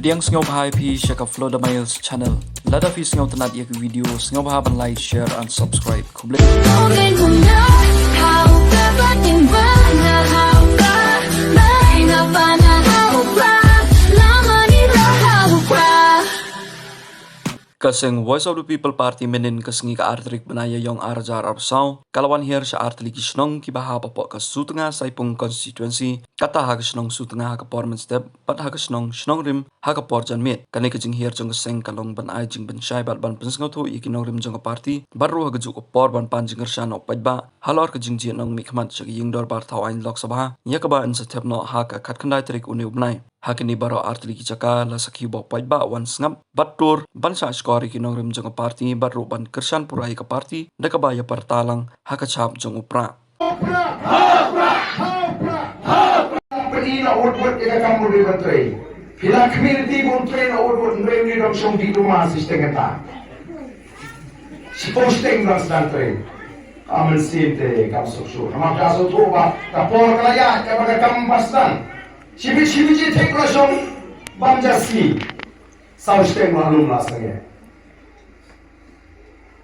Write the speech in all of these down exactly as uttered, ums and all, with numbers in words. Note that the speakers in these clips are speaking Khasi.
Ïa sngewbha ïa phi sha ka Flow the Miles channel. Lada phi sngewtynnat ïa ka video, sngewbha ban like, share and subscribe. Khublei. Ka seng Voice of the People Party mynhynnin ka sngi ka ar tarik bnai Ïaïong ar hajar arphew saw ka la wan hiar sha ar tylli ki shnong kiba hap hapoh ka Sutnga Saipung constituency, kata ha ka shnong Sutnga ha ka por mynstep bad ha ka shnong Shnongrim ha ka por janmiet. Kane ka jinghiar jong ka seng ka long ban ai jingpynshai bad ban pynsngewthuh ïa ki nongrim jong ka party bad ruh ha kajuh ka por ban pan jingkyrshan na u paidbah halor ka jingjied nongmihkhmat sha ka ïingdorbar thaw aiñ Lok Sabha ïa kaba yn sa thep noh ha ka khatkhyndai tarik une u bnai. Ha kine baroh ar tylli ki jaka la sakhi ba u paidbah wan sngap bad tur ban shah shkor ïa ki nongrim jong ka party bad ruh ban kyrshan pura ïa ka party da kaba ïa pyrta lang ha ka shap jong u prah. Pynïaid na wut wut ïa ka kam u dei ban trei. Phi la khmih lynti ban trei na wut wut, hynrei uni dang shong dih duma shi shteng kata. Shiphew shteng dang sdang trei. Ka mynsiem te kam suk suk. Namar ka sngewthuh ba ka por ka la ïaid kaba ka kam ba sdang. Shibit shibit shi thik la shong bam ja sngi. Saw shteng la lum la sangeh.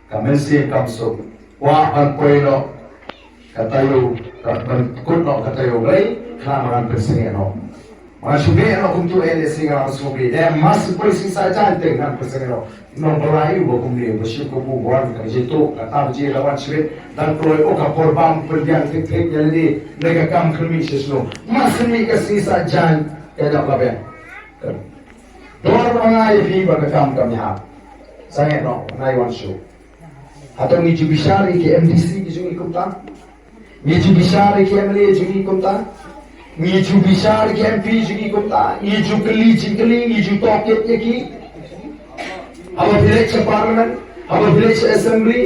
Ka mynsiem kam suk. Kwah ban poi noh ka taïew, ka ban kut noh ka taïew Blei, khnang ba ngan pynsangeh noh. Ba ngan shu beh noh kumtu eh lehse nga la sngewbha. Dei mas poi shisha jan te ngan pynsangeh noh. Nongpynlait uba kumne uba shim ka buk wan ka jingtuh, kata ba jia la wan shibit. Dang kloi oh ka por bam pynbiang thik thik ïa lade. Dei ka kam kynmiet shisha shnong. Mas kynmiet ka shisha jan ka dap la beh. Dor ba nga ïa phi ba ka kam kam ïa. Sangeh noh, nai wan shu. Hato ngi ju bishar ïa ki M D C ki jong ngi kumta? Ngi ju bishar ïa ki M L A jong ngi kumta? Ngi ju bishar ïa ki M P jong ngi kumta? Ngi ju kylli jingkylli, ngi ju tohkit ïa ki? Haba phi leit sha parliament, haba phi leit sha assembly,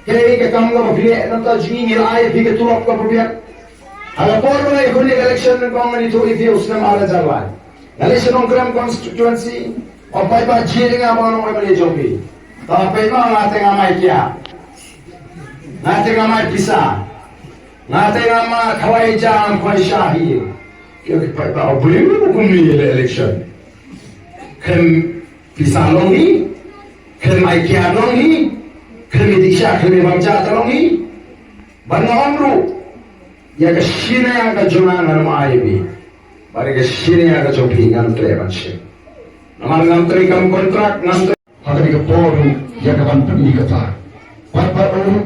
kaei ka kam kaba phi leh na bynta jong ngi, ngi la ai ïa phi ka tulop kaba biang? Ha ka por ba ngi khun ïa ka election nyngkong ngan ïathuh ïa phi u snem ar hajar lai. Nga leit sha Nongkrem constituency, ong paidbah jied ïa nga ba nga long M L A jong phi. Tang paidbah nga te nga mai kiad. Nga te nga mai pisa. Nga te nga mai khawai jam khawai shahi. Ïa ki paidbah u briew u kum ni le election. Khlem pisa long hi. Khlem ai kiad long hi. Khlem dih sha khlem bam ja ta long hi. Ban nga ong ruh. Ïa ka shine ïa ka jong nga ngan ym ai ïa phi. Bad ïa ka shine ïa ka jong phi ngan treh ban shim. Namar ngam trei kam kontrak, ngam trei. Ha kane ka por ruh ïa ka ban pyni kata. Bad bad ruh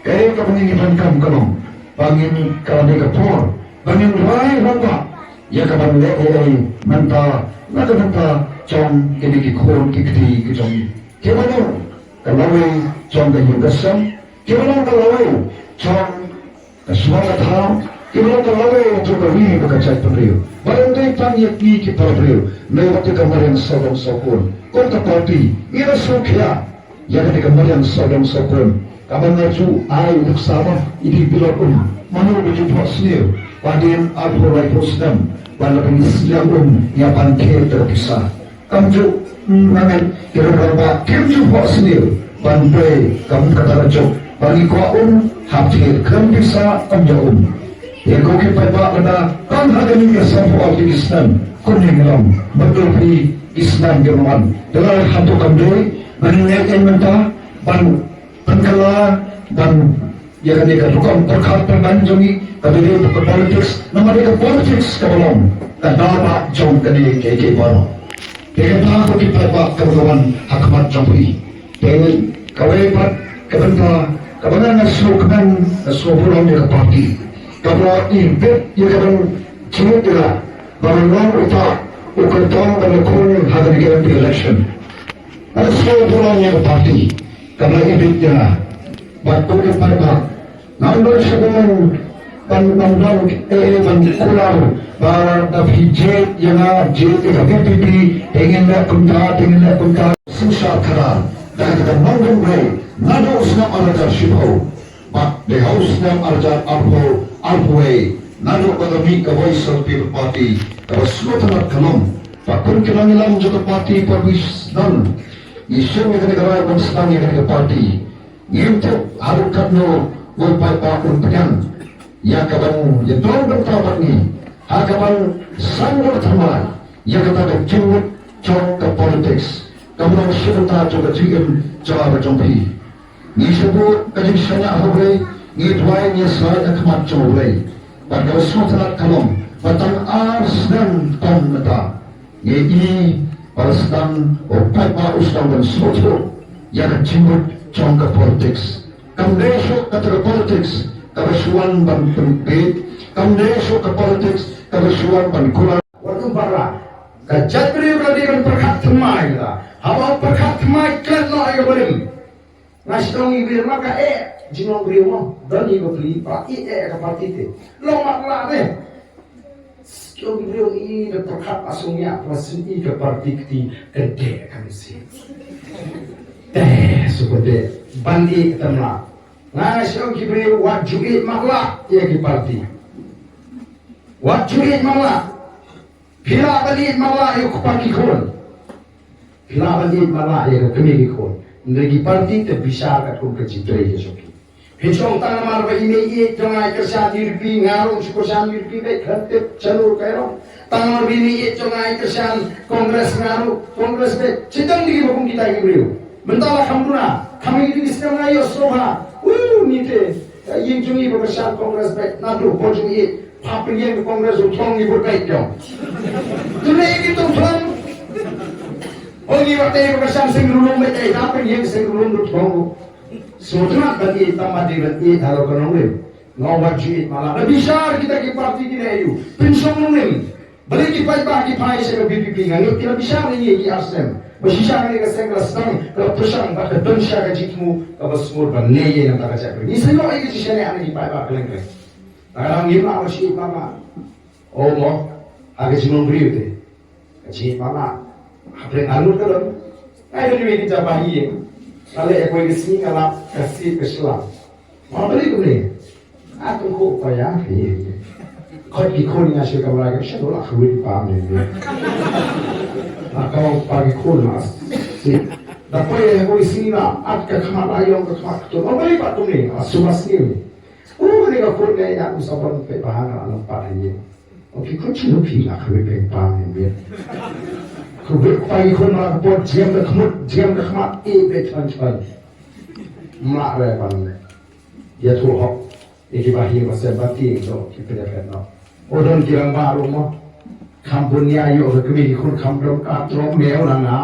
kaei kaba ngin ïa donkam ka long ba ngin, kane ka por ba ngin rai rangbah ïa ka ban leh ei ei mynta na ka bynta jong kine ki khun ki kti ki jong ngi. Kiba long ka lawei jong ka ïing ka sem, kiba long ka lawei jong ka shnong ka thaw, kiba long ka lawei jong ka ri bad ka jaitbynriew. Ba dang dei tang ïa kine ki para briew, ne wat ïa ka mariang sawdong sawkun. Kum ka party ngi la sngewkhia ïa kane ka mariang sawdong sawkun. Kaba nga ju ai nuksa ba i dei bilot um mano ba ju phohsniew ba dien arphew laiphew snem ba la ban sliang um ïa ban khet da ka pisa. Kamjuh, mm, nga ngeit ki rangbah kim ju phohsniew ban poi kam kata ka juk ba ngi kwah um hap thied khlem pisa kam ïa um. Ïa ko ki paidbah lada tang ha kane ka sanphew ar tylli ki snem kumne ngi long, bad to phi ki snem ki wan. Te lada hato kam dei ba ngi ngeit ïa mynta ban pynkylla ban ïa kane ka rukom pyrkhat pyrban jong ngi, kaba dei ka politics, namar dei ka politics kaba long ka daw ba jong kane ka ïa baroh. Te kata ko ki paidbah kaba ka wan ha khmat jong phi. Te kawei pat ka bynta kaba nga nga sngewkmen, nga sngewburom ïa ka party kaba i bit ïa ka ban jied ïa la ba nga long uta u kyrtong ba nga khun ha kane ka M P election. Nga sngewburom ïa ka party kaba i bit ïa la. Bad ko ki paidbah Ngam don shuh ban, ban, ban don, eh, ban kular ba da phi jied ïa nga, jied ïa ka V P P, te ngin leh kumta, te ngin leh kumta. Synshar khadar da kata ka nongrim wei naduh u snem ar hajar shiphew bad dei ha u snem ar hajar arphew, arphew wei naduh ba ka mih ka Voice of the People Party kaba sngewtynnat ka long ba kum ki nongïalam jong ka party, party sdang ngi shim ïa kane ka rai ban sdang ïa kane ka party. Ngim tip haduh katno u paidbah un pdiang ïa ka ban ïadon bynta bad ngi ha ka ban sangwar thymmai ïa kata ka jingmut jong ka politics, ka long shi bynta jong ka jingim jong nga bad jong phi. Ngi shu buh ka jingshaniah ha U Blei, ngi duwai, ngi ïasaid ha khmat jong U Blei. Bad ka sngewtynnat ka long ba tang ar snem tam mynta, ngi i ba la sdang, u paidbah u sdang ban sngewthuh ïa ka jingmut jong ka politics. Kam dei shuh kata ka politics kaba shu wan ban pynbeit, kam dei shuh ka politics kaba shu wan ban kular. Wat u para ka jaitbynriew ka dei ban pyrkhat thymmai la. Haba pyrkhat thymmai klet noh ïa ka barim. Nga sdang i wir ma ka eh jinglong briew mo. Don i ba pli ba i eh ka party te. Long mat la ne. Sdang i briew i da pyrkhat asung ïa ba sdang i ka party kti ka dei ka misi. Te su ka dei ban i ka tamla. Nga sdang ki briew wat ju i mat la ïa ki party. Wat ju ïeit marla. Phi lah ban ïeit marla ïa u kpa ki khun. Phi lah ban ïeit marla ïa ka kmie ki khun. Hynrei ki party te bishar katkum ka jingtrei ka jong ki. Phi jong tang namar ba ine i ïeit jong nga i kyrshan ïa u phi, nga ruh shu kyrshan ïa u phi, bad khlem tip shano ruh ka ïarap. Tang namar ba ine i ïeit jong nga i kyrshan Congress, nga ruh Congress bad. Shiteng dei kiba kum kita ki briew. Mynta la kham duna, kham ïa ki snem nga ïoh sngewbha. U, ni te. Ka ïing jong ngi ba kyrshan Congress bad naduh por jong ngi, pha pynïeng ka Congress u thong ngi vote bad jong. Tu ne ngi tu thong. O ngi wat te ba kyrshan seng rulung bad ai da pynïeng seng rulung u thong. So tu na ban ïeit tang ma dei ban ïeit halor ka nongrim. Nga wat ju ïeit mala. Da bishar kita ki party kine aïu. Pynshong nongrim. Balei ki paidbah ki phai sha ka V P P, nga ngeit ki la bishar ïa ngi ki ar snem. Ba shisha kane ka seng ka la sdang, ka la pyrshang bad ka don shisha ka jingthmu kaba sngewbha ban leh ïa nangta ka jaka. Ngi sa ïoh ïa ka jingshaniah na ki paidbah kylleng kylleng. Nga dang ngim lah ba shu ïeit mala. O mo, ha ka jinglong briew te. Ka jingïeit mala. Hapdeng arngut ka don. Ngai don ïa ki jaka ïing. Ka leh ïa kawei ka sngi ka lap ka sip ka shlang. Nga beli kumne. Aku ko paya. Khot ki khun nga shu kamra ka shu la khwit pam ne. Nga ka ong pa ki khun mas. Si. Da poi ko isi na at ka khmat ayong ka khmat tu. Nga beli pa kumne. Suba sini. U ne ka khun ne ya u sabon pe bahana alam pa ne. O ki khun shu phi la khwit pe pam ne. Khwit pa ki khun ma ka pot jam ka khmut jam ka khmat e pe chan chan. Ma re pan ne. Ïathuh hok ïa kiba hi ba sem ba tieng jong ki pynïaphet noh. O don ki rangbah ruh mo. Kham bun ïa ïoh ka kmie ki khun kham dom ka trok miaw na nga.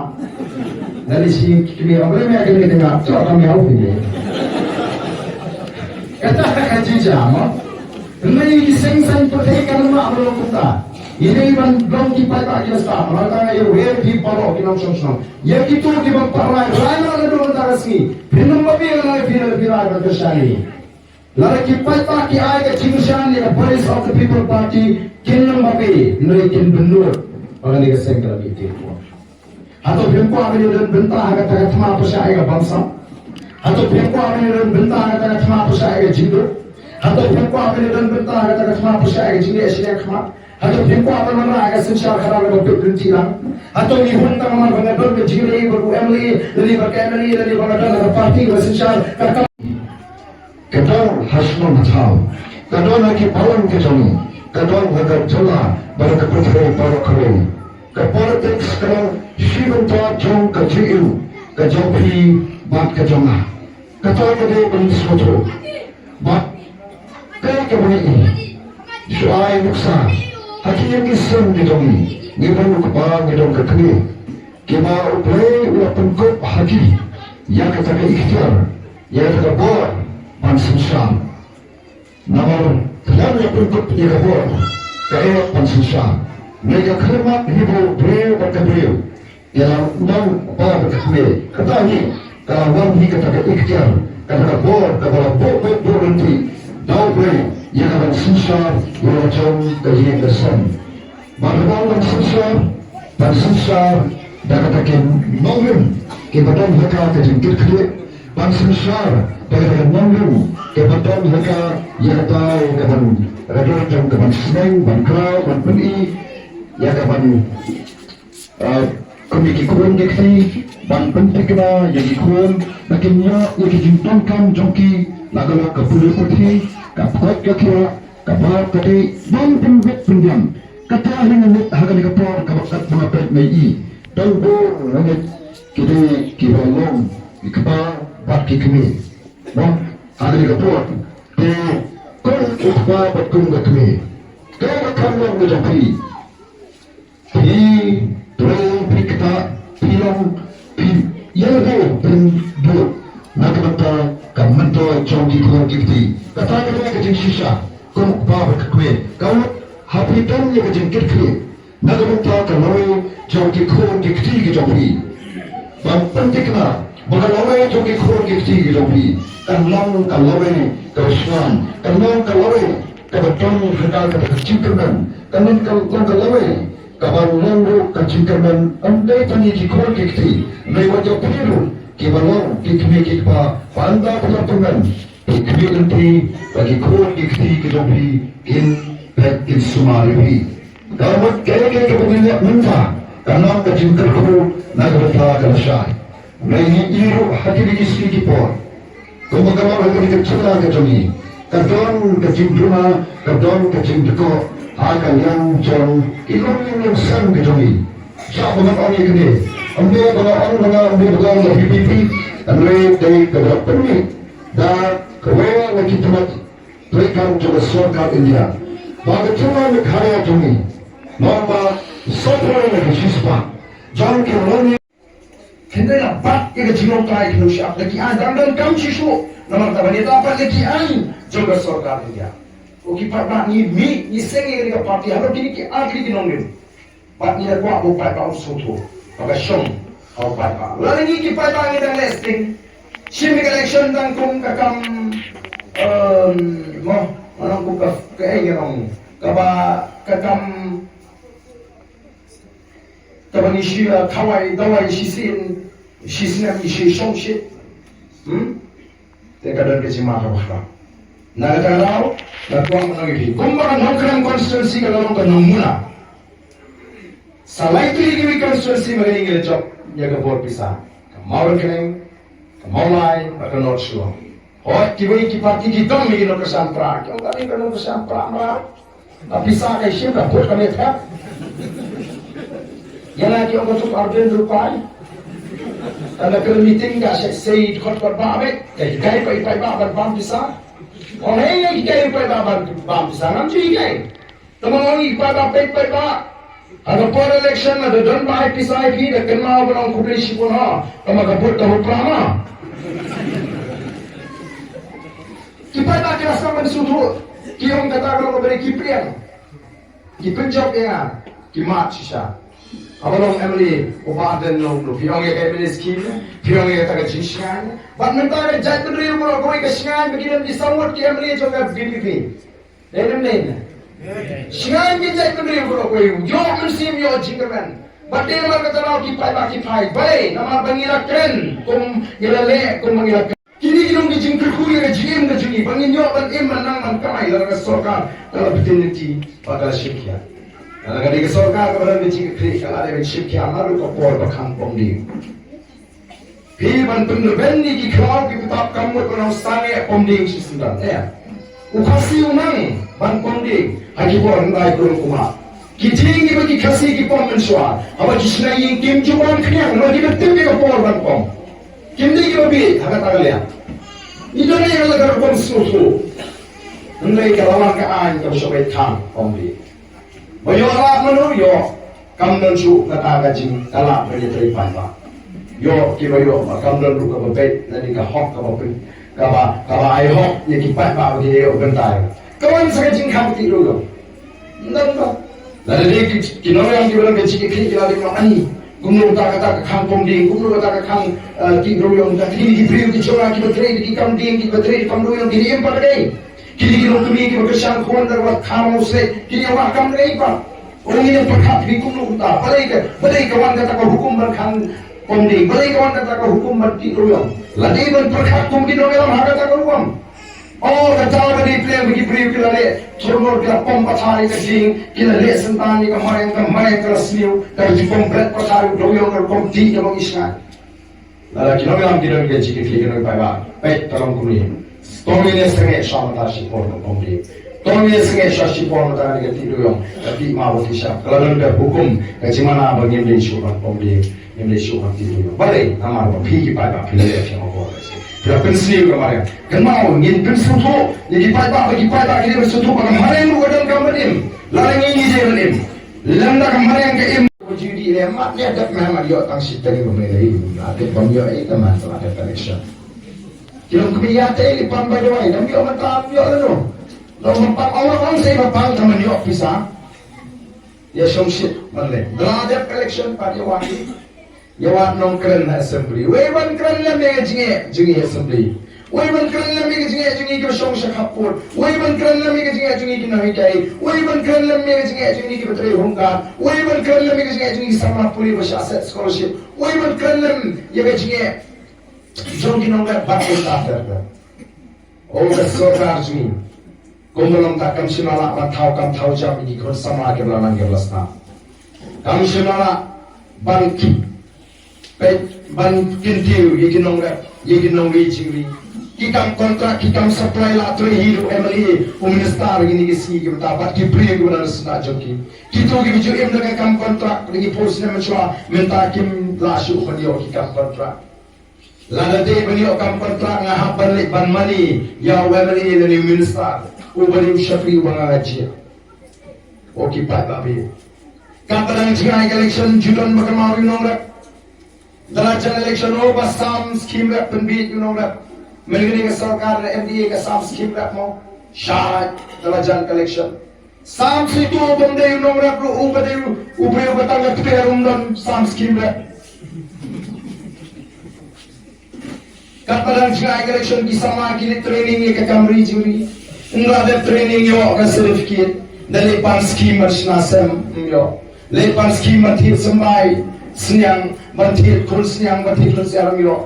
Lane shi ki kmie ong lane miaw kmie ka nga trok ka miaw kmie. Kata ka jija mo. Lane ki seng seng pyrthei ka nang ma long kumta. Ine ban long ki paidbah ki nasta. Lane ta ïa wer ki baroh ki nongshong shnong. Ïa kito kiba pat rai rai na la dum ta ka sngi. Phin ym ba phi la phi la phi la ka shani. Lada ki paidbah ki ai ka jingkyrshan ïa ka Voice of the People Party, kin nang ba phi, hynrei kin bynnud ba kane ka seng ka la mih tip. Hato phim kwah ban ïadon bynta ha kata ka thma pyrshah ïa ka bamsap? Hato phim kwah ban ïadon bynta ha kata ka thma pyrshah ïa ka jingduk? Hato phim kwah ban ïadon bynta ha kata ka thma pyrshah ïa ka jingleh shiliang khmat? Hato phim kwah ban wanrah ïa ka synshar khadar kaba peit lynti lang? Hato ngi hun tang namar ba nga don ka jingïadei bad u M L A, lane bad ka M L A, lane ba nga don ha ka party kaba synshar ka Ka don ha shnong ha thaw, ka don ha ki balang ka jong ngi, ka don ha ka jylla bad ha ka pyrthei baroh kawei. Ka politics ka long shi bynta jong ka jingim ka jong phi bad ka jong nga. Kata ka dei ban sngewthuh. Bad kaei kaba ngi i, shu ai nuksa ha ki ïing ki sem ki jong ngi, ngi don u kpa, ngi don ka kmie. Kiba U Blei u la pynkup ha ki ïa kata ka ikhtiar, ïa kata ka bor ban synshar. Namar khlem ïa pynkup ïa ka bor ka eh ban synshar. Ngi ka khyllipmat hi ba u briew bad ka briew, ïa la u nongpop bad ka kmie. Kata hi ka la wan hi kata ka ikhtiar, kata ka bor kaba la buh buh buh lynti da U Blei ïa ka ban synshar ïa la jong ka ïing ka sem. Bad haba ban synshar, ban synshar da kata ka nongrim kaba don ha ka ka jingkitkhlieh, ban synshar da kata ka nongrim kaba don ha ka ïa kata ka ban ïadon jong ka ban sneng, ban khraw, ban pyni ïa ka ban, ah, kum ïa ki khun ki kti, ban pynthikna ïa ki khun ba kin ïoh ïa ki jingdonkam jong ki, la ka long ka pule puthi, ka pyrkhat ka thiah, ka bam ka dih, ban pynbit pyndiang. Kata hi nga ngeit ha kane ka por kaba kat ba nga peit nga i. Tang bun na ngi ki dei kiba long ki kpa bad ki kmie. Mo, ha kane ka por te kum u kpa bad kum ka kmie, ka ba kham long ka jong phi. Phi trei, phi kta, phi long, phi ïa, phi pynduh na ka bynta ka myntoi jong ki khun ki kti. Kata ka dei ka jingshisha kum u kpa bad ka kmie. Ka mut ha phi don ïa ka jingkitkhlieh na ka bynta ka lawei jong ki khun ki kti ki jong phi. Ban pynthikna ba ka lawei jong ki khun ki kti ki jong phi kan long ka lawei kaba shngaiñ, kan long ka lawei kaba don ha ka, ka jingkyrmen, kan long ka, long ka lawei kaba long ruh ka jingkyrmen ym dei tang ïa ki khun ki kti, hynrei wat ïa phi ruh kiba long ki kmie ki kpa, ba ynda phi la tymmen, ki kmie lynti bad ki khun ki kti ki jong phi kin peit, kin sumar ïa phi. Ka mut kaei kaei kaba ngi leh mynta kan long ka jingkyrkhu na ka bynta ka lashai. Ngi ïohi ruh ha kine ki sngi ki por, kumba ka long ha kane ka jylla ka jong ngi, ka don ka jingduna, ka don ka jingdkhoh ha ka liang jong ki longïing longsem ka jong ngi. Sha ba ngan ong ïa kane, ym dei ba nga ong, ba nga ong, ba nga ong ïa P P P, hynrei dei kaba pynmih da kawei na ki tnat treikam jong ka sorkar India, ba ka jylla Meghalaya jong ngi long ba sawphew na ka shispah jong ki longïing. Hynrei la bat ïa ka jinglong trai ka nongshah da ki aiñ, dang donkam shisha namar kata ban ïa la bat ïa ki aiñ jong ka sorkar India. Ko ki paidbah, ngi mih ngi seng ïa ka party halor kine ki artylli ki nongrim. Bad ngi la kwah ba u paidbah un sngewthuh ba ka shong ha u paidbah. Lada ngi ki paidbah ngi dang leh sting, shim ïa ka election dang kum ka kam, em, mo, mo nang kum ka, kaei ngi long, kaba, ka kam, kaba ngi shu, eh, khawai dawai shisien, shisnem, shi shongshit. Hmm? Te ka don ka jingmut ha bakhraw. Na kata ka daw nga kwah ban ong ïa phi, kumba ka Nongkrem constituency ka la long ka nongmuna, sa lai tylli kiwei ki constituency ma kane ngi la jop ïa ka bor pisa, ka Mawryngkneng, ka Mawlai bad ka North Shillong. Hooid, kiwei ki party ki dang ïa ki nongkyrshan pra, ki ong kane ka nongkyrshan pra mra. Ka pisa ka shim, ka vote ka mih thep. Ïa nga ki ong ka tuk arphew rupai. Ka la kren meeting ka shait sei dkhot kot ba beit. Ka hikai pat i paidbah ban bam pisa. Ong hei, ka hikai i paidbah ban bam pisa, ngam ju hikai. Tangba ong i paidbah, peit paidbah, ha ka por election lada don ba ai pisa ïa phi, da kynmaw ban ong khublei shibun ha. Tangba ka vote ka vote pra ma. Ki paidbah ki la sdang ban sngewthuh, ki ong kata ka long kaba dei, ki pdiang. Ki pynjop ïa nga, ki mad shisha. Haba long M L A u Bah Ardent, long, phi ong ïa ka M L A scheme, phi ong ïa kata ka jingshngaiñ. Bad mynta ka jaitbynriew baroh kawei ka shngaiñ ba ki don ki saw ngut ki M L A jong ka V P P. Dei ne ym dei ne? Shngaiñ ki jaitbynriew baroh kawei, ïoh mynsiem ïoh jingkyrmen. Bad dei namar kata daw ki paidbah ki phai. Balei? Namar ba ngi la kren kum ngi la leh, kum ba ngi la kren. Kine ki long ki jingkyrkhu ïa ka jingim ka jong ngi, ba ngin ïoh ban im ban nang ban kamai lada ka sorkar ka la btin lynti bad ka la shim khia. Lada ka dei ka sorkar kaba don ka jingkyrkhu, ka la dei ban shim khia naduh ka por ba khang pom dieng. Phi ban pynrben ïa ki khlaw ki btap, kam mut ban ong sangeh pom dieng shisyndon. Eh. U Khasi u nang ban pom dieng ha ki por hyndai klur kumba. Ki dieng kiba ki Khasi ki pom mynshuwa, haba ki shna ïing kim ju pom khñiang, namar kiba tip ïa ka por ban pom. Kim dei kiba bieit ha kata ka liang. Ngi don ïa kata ka rukom sngewthuh. Hynrei ka la wan ka aiñ kaba shah beit khang pom dieng. Ba ïoh lad mano ïoh, kam don shuh kata ka jing, ka lad ban ïatrei paidbah. Ïoh kiba ïoh, ba kam don ruh kaba beit lane ka hok kaba pyn, kaba, kaba ai hok ïa ki paidbah ba ki ïoh kyntai. Ka wan sa ka jingkhang tih ruyong. Ym don ba. Lada dei ki, ki nongïalam kiba don ka jingkitkhlieh ki la dei ban ong, kumno kata, kata ka khang pom dieng, kumno kata ka khang, eh, tih ruyong, kata kine ki briew ki jong nga kiba trei da ki kam dieng, kiba trei da kam ruyong, kine ym pat dei. Kine ki longkmie kiba kyrshan khun da kaba kham u seh, kine ym pat kam dei pat. Ong ïa pyrkhat phi kumno kumta. Balei ka, balei ka wan kata ka hukum ban khang pom dieng, balei ka wan kata ka hukum ban tih ruyong. La dei ban pyrkhat kum ki nongïalam ha kata ka rukom. O, kata ba dei pleng ba ki briew ki la leh thurnor, ki la pom pathai ka jing, ki la leh syntan ïa ka mariang, ka mariang ka la sniew, ka ju pom bret pathai u dewïong, ka rukom tih kaba ngi shngaiñ. Lada ki nongïalam ki don ka jingkitkhlieh, ki nongpaidbah, peit ka long kumne. Tang ine sangeh sha mynta shipor ka pom dieng. Tang ïa sngewsih shipor mynta ka tih duyong, ka tih ma ba ki shap, ka la don ka hukum, ka jingmana ba ngim dei shuh ban pom dei, ngim dei shuh ban tih duyong. Balei? Namar ba phi ki paidbah phi la ïa phi ma bor. Phi la pynsniew ka mariang. Kynmaw, ngin pynsngewthuh ïa ki paidbah ba ki paidbah ki dei ban sngewthuh ba ka mariang ruh ka donkam ban im. Lada ngi ngi dei ban im, lada ka mariang ka im. Ba ju dei leh mat ïa dep meh mat ïoh tang shi tarik ba mei lei. La dep ban ïoh ei ka man ka la dep election. Ki long kmie ïa te li pang bai dawai, dang ïoh mynta ïoh lano. Long mynta ong ong sei ba pang ka man ïoh pisa. Ïa shong shit man le. Da la dep election pat ïa wad. Ïa wad nongkren na assembly. Wei ban kren lem ïa ka jingeh jong ngi assembly. Wei ban kren lem ïa ka jingeh jong ngi kiba shong sha khappud. Wei ban kren lem ïa ka jingeh jong ngi ki nonghikai. Wei ban kren lem ïa ka jingeh jong ngi kiba trei home guard. Wei ban kren lem ïa ka jingeh jong ngi ki samla pule ba shah set scholarship. Wei ban kren lem ïa ka jingeh jong ki nongrep bad ki staff. O ka sorkar jong ngi. Kumba long ta kam shym la lah ban thaw kam thaw jam ïa ki khun samla kiba la nang kiba la sah. Kam shym la lah ban peit ban kyntiew ïa ki nongrep, ïa ki nongri jingri. Ki kam kontrak, ki kam supply la trei hi ruh u M L A, u minister ïa kine ki sngi kiba ta bad ki briew kiba na sna jong ki. Kito kiba ju im da ka kam kontrak, da ki post ne mynshwa, mynta kim lah shuh ban ïoh ki kam kontrak. Lada dei ban ïoh kam kontrak nga hap ban leit ban mane ïa u M L A lane u minister uba dei u shakri uba nga jied. O ki paidbah ba ïeit. Katba dang jngai ka election ju don ba kynmaw ïa u nongrep. Da la jan election o ba sam skim rep pynbiej ïa u nongrep. Mynta kane ka sorkar na M D A ka sam skim rep mo. Shait da la jan ka election. Sam sito bym dei u nongrep ruh uba dei u briew ba tang ka kper um don sam skim rep. Katba dang jngai ka election ki samla ki leit training ïa ka kam ri jingri. Ym lah dep training ïoh ka certificate. Da leit pan skim ban shna sem ym ïoh. Leit pan skim ban thied symbai sniang ban thied khun sniang ban thied khun sniang ym ïoh.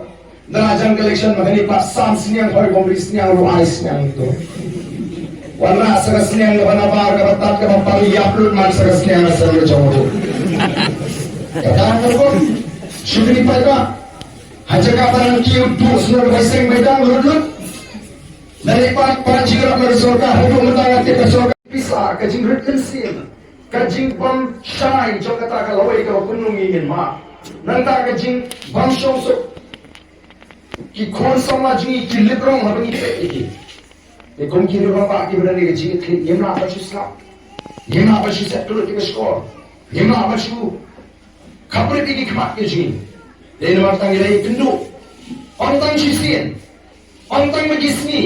Da la jan ka election ma kane pat sam sniang hoi bym ri sniang ruh ai sniang to. Wanrah sa ka sniang kaba nabar kaba tad kaba pang ïap lut man sa ka sniang ka sem ka jong ruh. Kata ka rukom shu kini paidbah. Ha jaka ba nang kiew duh sngewbha bai seng bai dang lut lut. Nang i pat pat jingïarap na ka sorkar haduh mynta nga tip ka sorkar. Pisa ka jingrit mynsiem ka jingbym shai jong kata ka lawei kaba kumno ngi ngin mad. Nangta ka jingbym shong suk. Ki khun samla jong ngi ki lip rong haba ngi peit ïa ki. Te kum ki lip rong ba ki ba don ïa ka jingïakhih ngim lah ban shu slap. Ngim lah ban shu set kyllut ïa ka shkor. Ngim lah ban shu khaprit ïa ki khmat ki jong ngi. Dei namar tang ïa la ïakynduh. Ym tang shisien. Ym tang ba ki sngi.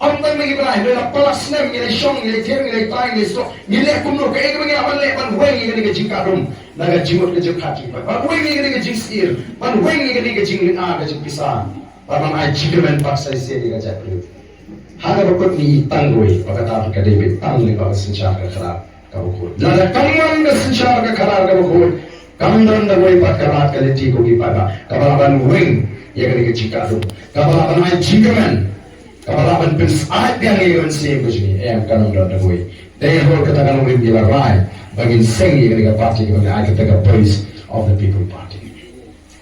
Ym tang ba ki bnai. Hynrei la palat snem ngi la shong, ngi la ther, ngi la tai, ngi la stok. Ngi leh kumno kaei kaba ngi lah ban leh ban weng ïa kane ka jingkah dum na ka jingmut ka jingpyrkhat jong ngi. Ban weng ïa kane ka jingsyier. Ban weng ïa kane ka jinglynga ka jingpisa. Bad ban ai jingkyrmen pat sa shisien ïa ka jaitbynriew. Ha kaba kut ngi i tang kawei ba kata ka dei beit tang lyngba ka synshar ka khadar kaba khuid. Lada kam wan ka synshar ka khadar kaba khuid, kam don da kawei pat ka lad ka lynti ko ki paidbah kaba lah ban weng ïa kane ka jingkah dum, kaba lah ban ai jingkyrmen, kaba lah ban pynsyaid biang ïa ka mynsiem ka jong ngi. Em, kam don da kawei. Dei halor kata ka nongrim ngi la rai ba ngin seng ïa kane ka party kaba ngi ai kata ka Voice of the People Party.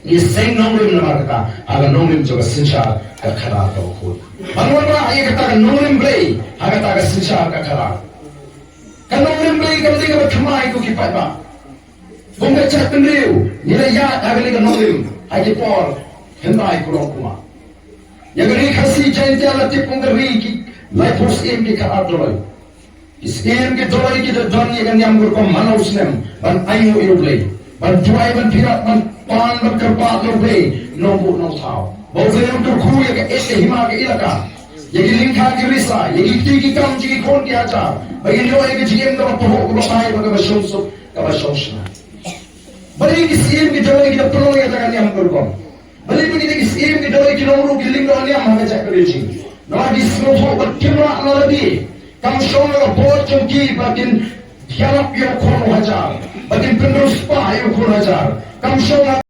Ngi seng nongrim namar kata ha ka nongrim jong ka synshar ka khadar kaba khuid. Ban wanrah ïa kata ka nongrim Blei ha kata ka synshar ka khadar. Ka nongrim Blei kam dei kaba thymmai ko ki paidbah. Kum ka jaitbynriew ngi la ïaid ha kane ka nongrim ha ki por hyndai kurlong kumba. Ïa ka Ri Khasi Jaiñtia la tip kum ka ri ki laiphew syiem ki khatar doloi. Ki syiem ki doloi ki da don ïa ka niam ka rukom man la u snem ban ainguh ïa U Blei, ban duwai ban pyrkhat ban pan ban kyrpad ïa U Blei Nongbuh Nongthaw, ba U Blei un kyrkhu ïa ka ït ka hima ka ilaka, ïa ki lyngkha ki risa, ïa ki kti ki kam jong ki khun ki hajar, ba kin ïoh ïa ka jingim kaba pahuh kaba pai bad kaba shong suk kaba shong shai. Balei ki syiem ki doloi ki da pynlong ïa kata ka niam ka rukom? Balei ba kine ki syiem ki doloi ki long ruh ki lyngdoh niam ha ka jaitbynriew jong ngi? Namar ki sngewthuh ba kim lah na lade. Kam shong la ka bor jong ki ba kin ïarap ïa u khun u hajar, ba kin pynriewspah ïa u khun u hajar. Kam shong la